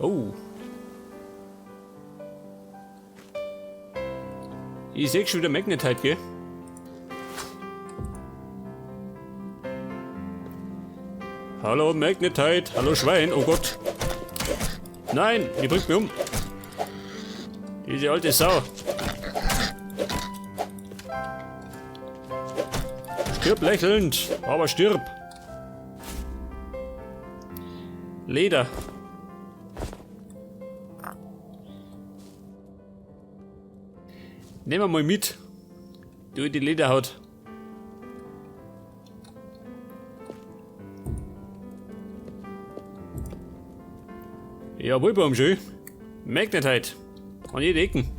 Oh. Ich sehe schon wieder Magnetite, gell? Hallo Magnetite, hallo Schwein, oh Gott. Nein, die bringt mich um. Diese alte Sau. Stirb lächelnd, aber stirb. Leder. Nehmen wir mal mit. Durch die Lederhaut. Jawohl, Baum, schön. Magnetite. An jede Ecken.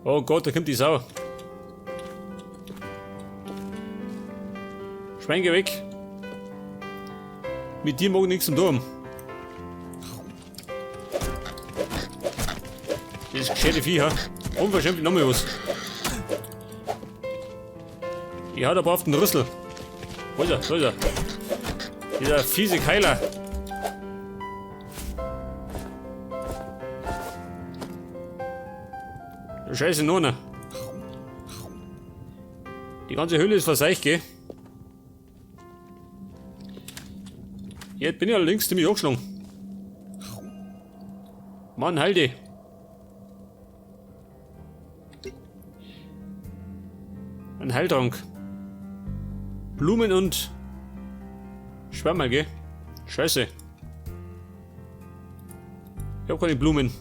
Oh Gott, da kommt die Sau. Schwein, geh weg. Mit dir mag ich nichts zum tun. Das gescheite Vieh, ha? Unverschämt nochmal was. Ich hau da auf den Rüssel. Wo ist er? Da ist er. Dieser fiese Keiler. Scheiße, Nona. Die ganze Höhle ist verseucht, gell? Jetzt bin ich allerdings ziemlich angeschlagen. Mann, heil dich. Ein Heiltrank. Blumen und Schwammerl, gell? Scheiße. Ich hab keine Blumen.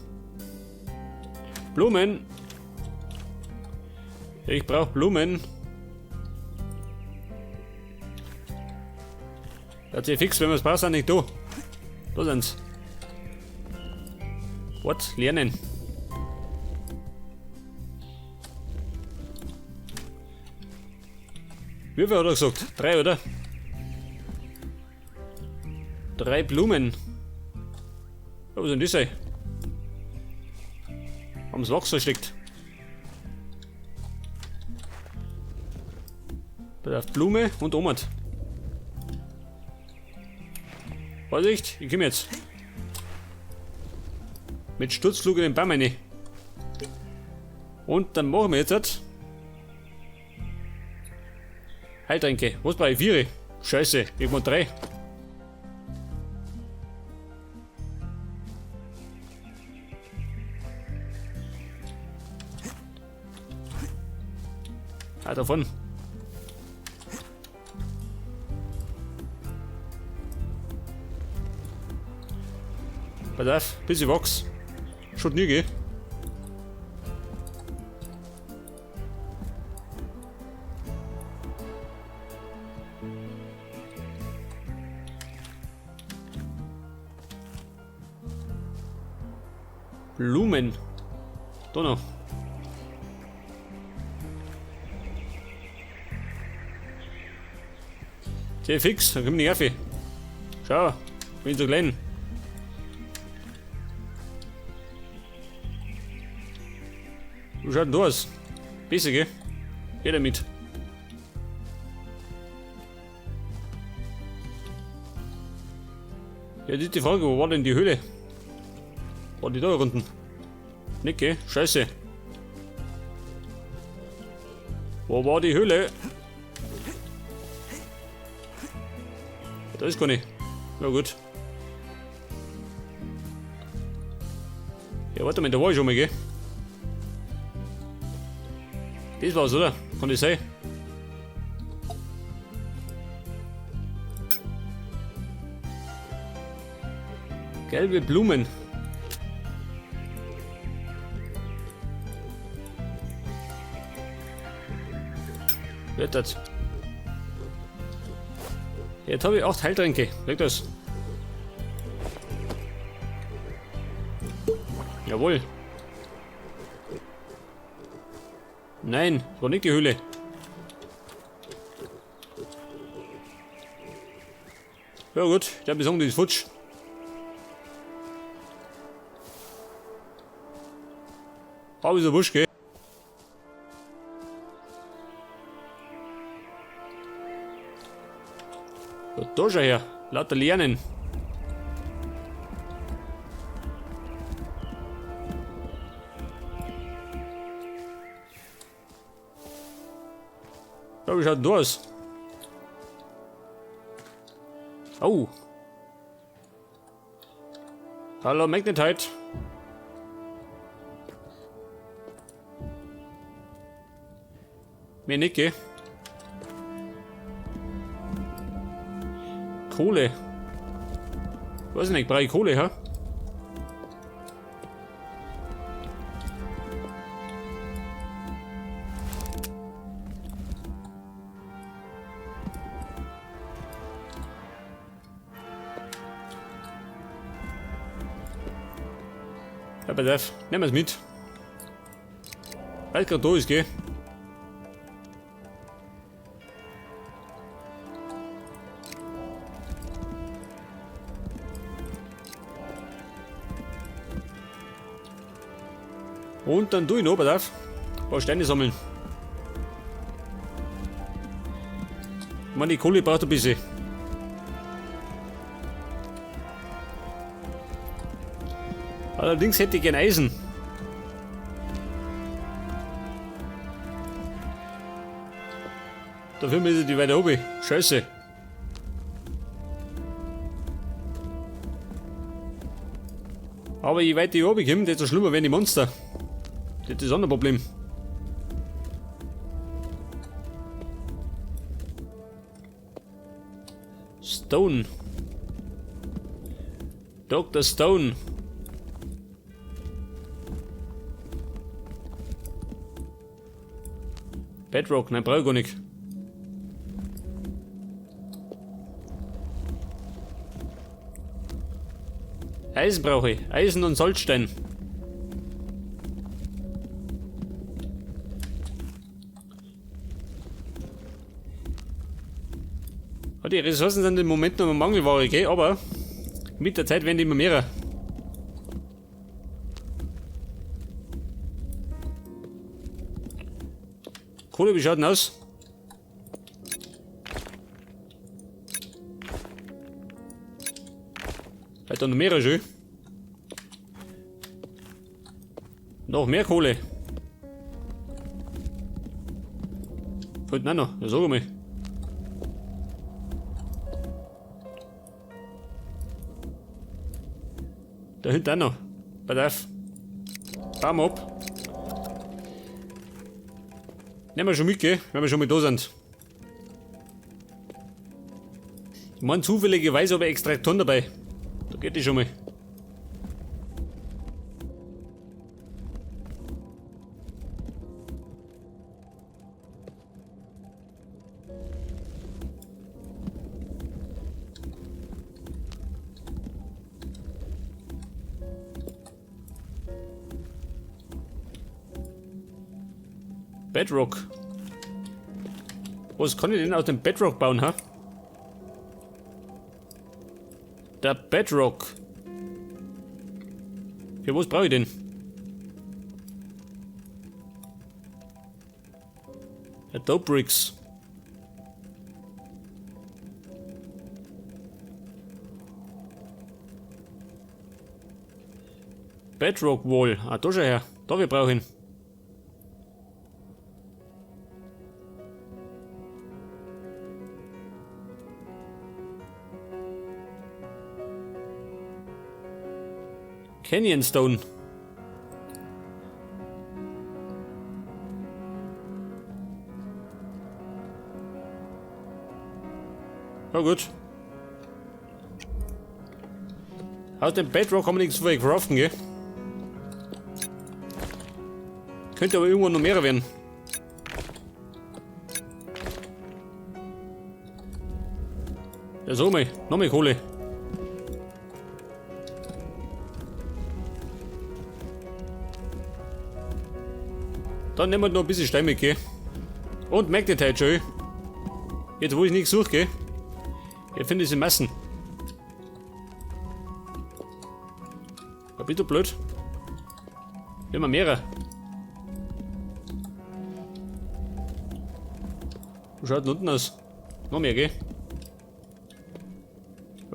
Blumen! Ich brauch Blumen. Das ist fix, wenn wir es brauchen, sind nicht da. Da sind's. What? Lernen. Wie viel hat er gesagt? 3, oder? 3 Blumen. Ja, was sind das sein? Haben's Wachs versteckt. Bedarf Blume und Omat. Vorsicht, ich komm jetzt. Mit Sturzflug in den Baum rein. Und dann machen wir jetzt halt. Heiltränke. Was brauche ich? 4? Scheiße, ich mach 3. Ah, davon. Pass auf, bisschen Wachs. Schaut nie, gell? Blumen. Da noch. Sehr fix, dann kommt die Nerven. Schau, bin so klein. Wie schaut denn da aus? Besser, gell? Geh damit. Ja, das ist die Frage, wo war denn die Höhle? War die da unten? Nicht, gell? Scheiße. Wo war die Höhle? Da ist gar nicht. Na gut. Ja, warte mal, da war ich schon mal, gell? Das war's, oder? Kann das sein? Gelbe Blumen. Wird das? Jetzt habe ich 8 Heiltränke. Leg das. Jawohl. Nein, das war nicht die Höhle. Ja gut, der Besorgung ist futsch. Aber ist ja wurscht, gell? Da schau her, lauter Lernen. Ja, wie schaut denn da aus? Oh. Hallo Magnetite. Mir nicht, gell? Kohle. Weiß ich nicht, brauche ich Kohle, ha? Ja, pass auf, nehmen wir es mit. Weil es gerade da ist, gell? Und dann tu ich noch, pass auf, ein paar Steine sammeln. Ich meine, die Kohle braucht ein bisschen. Allerdings hätte ich gern Eisen. Dafür müssen die weiter oben. Scheiße. Aber je weiter ich oben komme, desto schlimmer werden die Monster. Das ist auch ein Problem. Stone. Dr. Stone. Bedrock, nein, brauche ich gar nicht. Eisen brauche ich. Eisen und Salzstein. Ja, die Ressourcen sind im Moment noch eine Mangelware, gell? Aber mit der Zeit werden die immer mehr. Kohle, wie schaut denn aus? Vielleicht noch mehrere schön. Noch mehr Kohle. Fehlt auch noch. Ja, sag mal. Da hinten auch noch. Pass auf. Baum ab. Nehmen wir schon mit, gell? Wenn wir schon mal da sind. Ich meine, zufälligerweise habe ich Extraktoren dabei. Da geht die schon mal. Bedrock. Was kann ich denn aus dem Bedrock bauen, ha? Der Bedrock. Für was brauche ich den? Adobe Bricks. Bedrock Wall. Ah, da schau her. Da wir brauchen. Canyon Stone. Ja gut. Aus dem Bedrock kann man nichts mehr craften, gell? Könnte aber irgendwann noch mehr werden. Ja, so mal. Noch mehr Kohle. Dann nehmen wir noch ein bisschen Stein mit, gell? Und Magnetite schon. Jetzt wo ich nichts suche, gell? Jetzt finde ich sie Massen. Ja, bist du blöd? Immer mehrere. Wo schaut denn unten aus? Noch mehr, gell?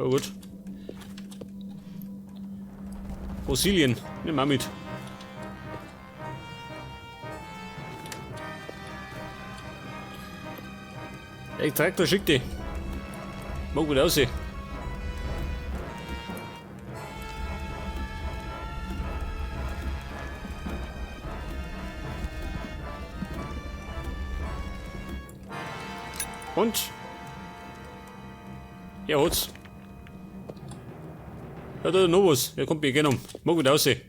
Oh gut. Fossilien. Nimm mal mit. Der Traktor schickt die. Mag gut aussehen. Und? Ja, hat's. Ja, da noch was. Ja, kommt mir gerne um. Mag gut aussehen.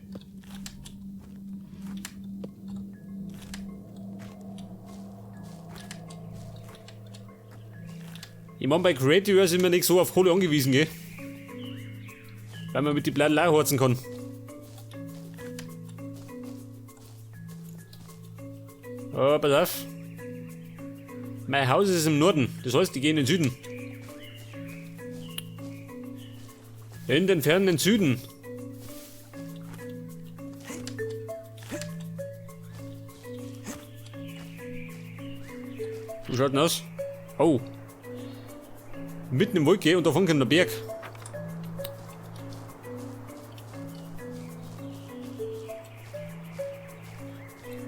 Ich mein, bei Creative sind wir nicht so auf Kohle angewiesen, gell? Weil man mit den Blatten auch heizen kann. Oh, pass auf. Mein Haus ist im Norden, das heißt, ich gehe in den Süden. In den fernen Süden. Wie schaut denn aus? Oh. Mitten im Wald, gell? Und davon kommt der Berg.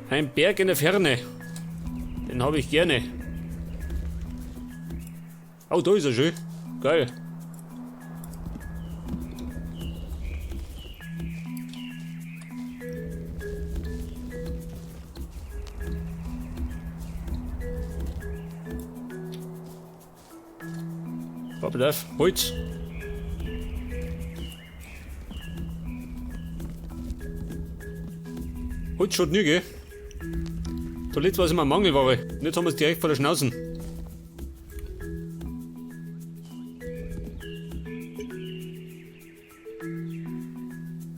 Ein Berg in der Ferne. Den habe ich gerne. Oh, da ist er schön. Geil. Pass auf, Holz. Holz schaut nie, gell? Zuletzt war es immer Mangelware. Und jetzt haben wir es direkt vor der Schnauze.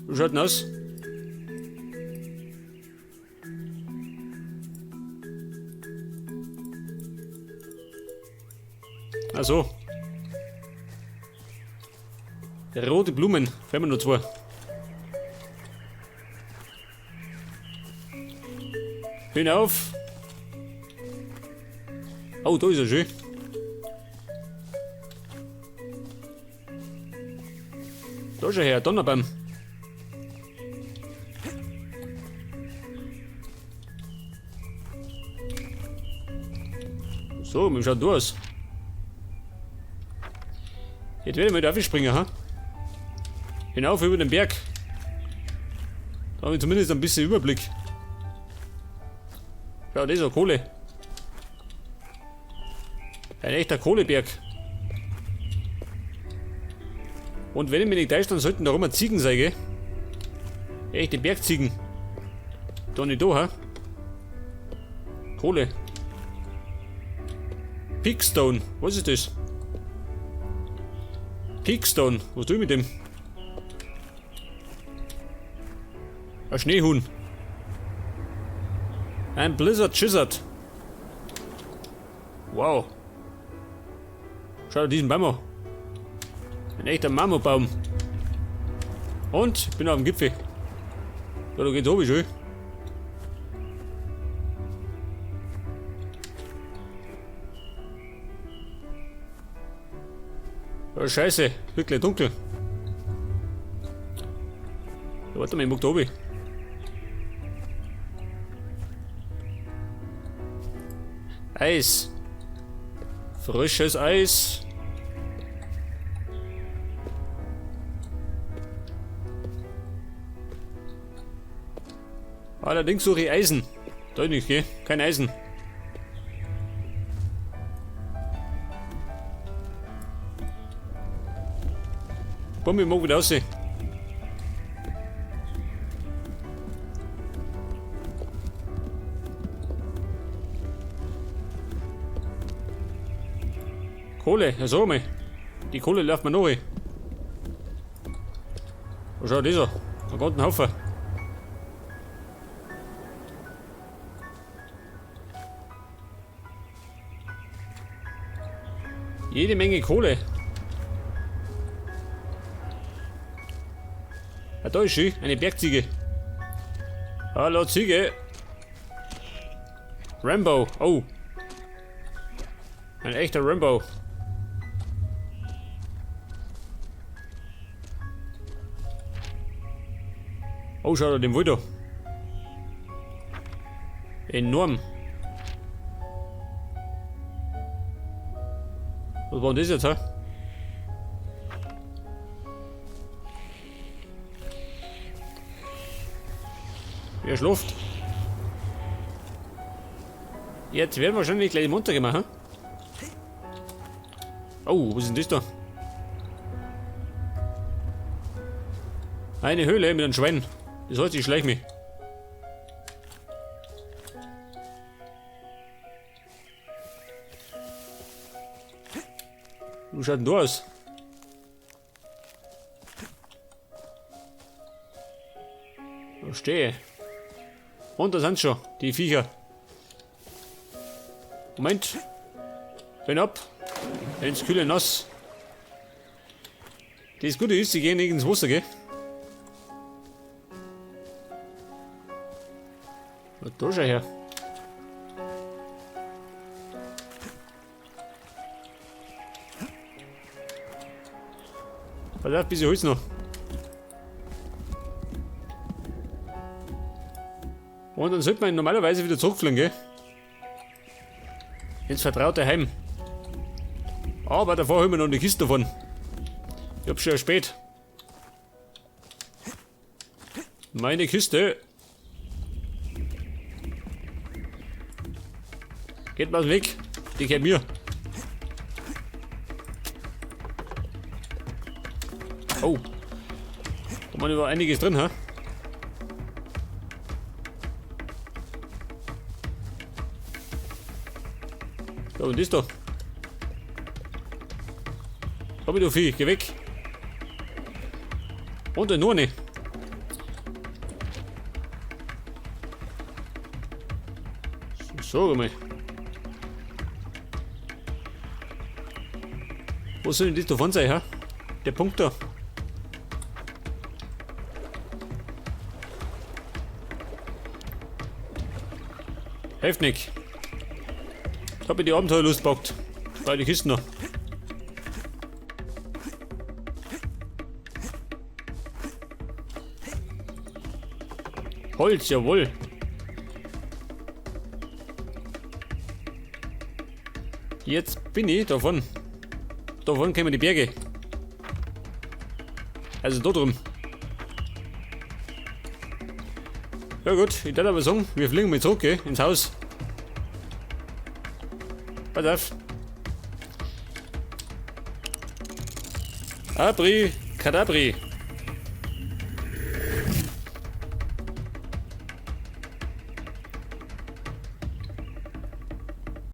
Wie schaut denn aus? Ach so. Rote Blumen, fehlen mir nur zwei. Hinauf. Oh, da ist er schön. Da schau her, Donnerbaum. So, wie schaut du aus? Jetzt werde ich mal da springen, ha? Hinauf über den Berg. Da habe ich zumindest ein bisschen Überblick. Schau, das ist ja Kohle. Ein echter Kohleberg. Und wenn ich mich nicht täusche, dann sollten da rum Ziegen sein, gell? Echte Bergziegen. Da nicht da, ha? Kohle. Pigstone. Was ist das? Pigstone. Was tue ich mit dem? Ein Schneehuhn. Ein Blizzard Chizzard. Wow. Schau dir diesen Baum an. Ein echter Mammutbaum. Und ich bin auf dem Gipfel. Ja, da geht's oben schön. Oh, Scheiße, wird gleich dunkel. Ja, warte mal, ich mag da oben. Eis. Frisches Eis. Allerdings suche ich Eisen. Da ist nichts, gell? Kein Eisen. Bumm, ich mag wieder raus. Kohle, ja sag mal. Die Kohle läuft mir noch. Wo schaut das an? Ein ganzen Haufen. Jede Menge Kohle. Ah, da ist sie, eine Bergziege. Hallo Ziege. Rambo, oh. Ein echter Rambo. Oh, schau da den Wald da. Enorm. Was war denn das jetzt, hä? Wer schläft? Jetzt werden wir wahrscheinlich gleich munter gemacht, hä? Oh, was ist denn das da? Eine Höhle mit einem Schwein. Das heißt, ich schleich mich. Wie schaut denn da aus? Verstehe. Und da sind schon, die Viecher. Moment. Bin ab. Ins kühle Nass. Das Gute ist, sie gehen nicht ins Wasser, gell? Was da schon her? Pass auf, bisschen Holz noch. Und dann sollte man normalerweise wieder zurückfliegen, gell? Ins vertraute Heim. Aber davor holen wir noch die Kiste davon. Ich hab schon spät. Meine Kiste. Geht mal weg. Die gehört mir. Oh. Da war über einiges drin, hä? Ja, und das da? Komm, du Vieh, geh weg. Und eine Nurne. So, mal. Wo soll denn das davon sein, hä? Der Punkt da. Hilft nicht. Ich hab mir die Abenteuerlust gepackt. Bei den Kisten noch. Holz, jawohl. Jetzt bin ich davon. Davon kommen die Berge. Also da drum. Ja gut, ich darf aber sagen, wir fliegen mal zurück, gell, ins Haus. Pass auf. Abri Kadabri.